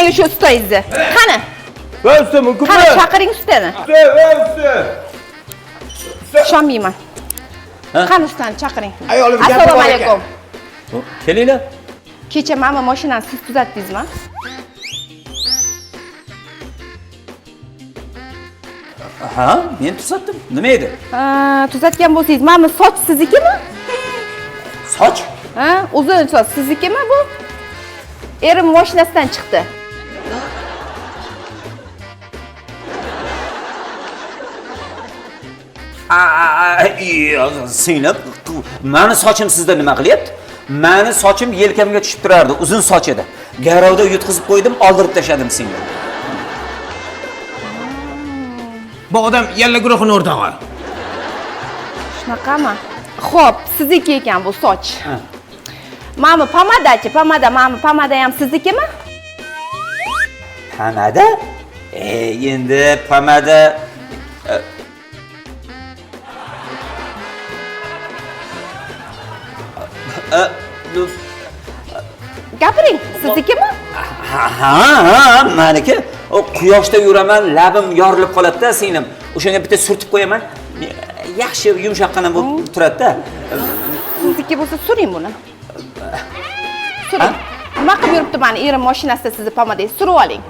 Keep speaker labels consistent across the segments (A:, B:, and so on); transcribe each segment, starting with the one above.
A: Tashlang o'sha ustangizni. Qani?
B: Voy usta, mumkinmi?
A: Qani chaqiring ustani.
B: Usta, voy usta.
A: Ishonmayman. Qani ustani chaqiring.
B: Ayolim gapi
A: Assalomu
B: bor ekan.
A: alaykum.
C: Kelinglar.
A: Kecha mana mashinani siz tuzatdingizmi?
C: Ha, men tuzatdim. Nima edi?
A: Ha, tuzatgan bo'lsangiz, mana soch siznikimi?
C: Soch?
A: Ha, uzun soch siznikimi bu? Erim mashinasidan chiqdi.
C: Singlim, mani sochim sizda nima qilyapti? Mani sochim yelkamga tushib turardi, uzun soch edi. Garovda yutqizib qo'ydim, oldirib tashladim singlim.
B: Bu odam yalla guruhini o'rtog'i.
A: Shunaqami? Xo'p, sizniki ekan bu soch. Mana pomadachi, pomada, mana pomada ham siznikimi?
C: Pomada? Endi pomada
A: Gapiring, siznikimi?
C: Ha, ha, meniki. O quyoshda yuraman, labim yorilib qoladi-da, singlim. O'shanga bitta surtib qo'yaman. Yaxshi yumshoqqina bo'lib turadi-da.
A: Sizniki bo'lsa suring buni. Suring. Nima qilib yuribdi mani erim mashinasida sizni pomadangiz? Surib oling.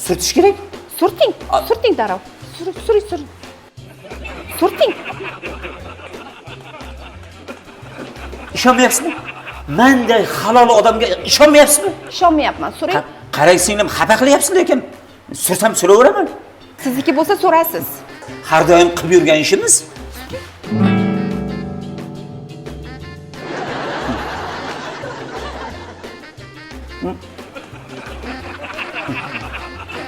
C: Surtish kerak?
A: Surting, surting darrov. Suring, suring, suring. Surting.
C: Ishonmayapsizmi? Menday halol odamga ishonmayapsizmi?
A: Ishonmayapman, suring.
C: Qarang singlim, xafa qilyapsiz lekin. Sursam suraveraman.
A: Sizniki bo'lsa so'rasiz.
C: Har doim qilib yurgan ishimiz.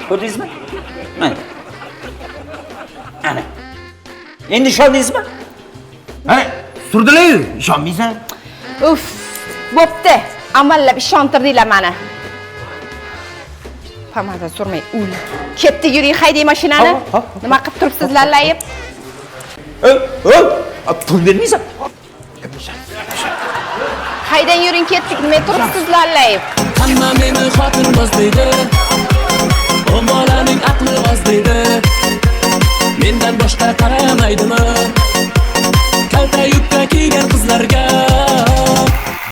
C: Ko'rdingizmi? Mana. Ana. Endi ishondingizmi?
B: Mana, surdilar-yu, ishonmaysan?
A: Uf, bo'pti. Amallab ishontirdinglar meni. Pomada surmay, ul. Ketdi, yuring, haydang mashinani.
C: Hop, hop.
A: Nima qilib turibsiz lallayib?
C: Ey, ey, pul bermaysan.
A: Haydang, yuring, ketdik. Nima turibsiz lallayib?
D: Hamma meni xotinboz deydi. 10 bolaning aqli oz deydi. Mendan boshqa qaramaydimi?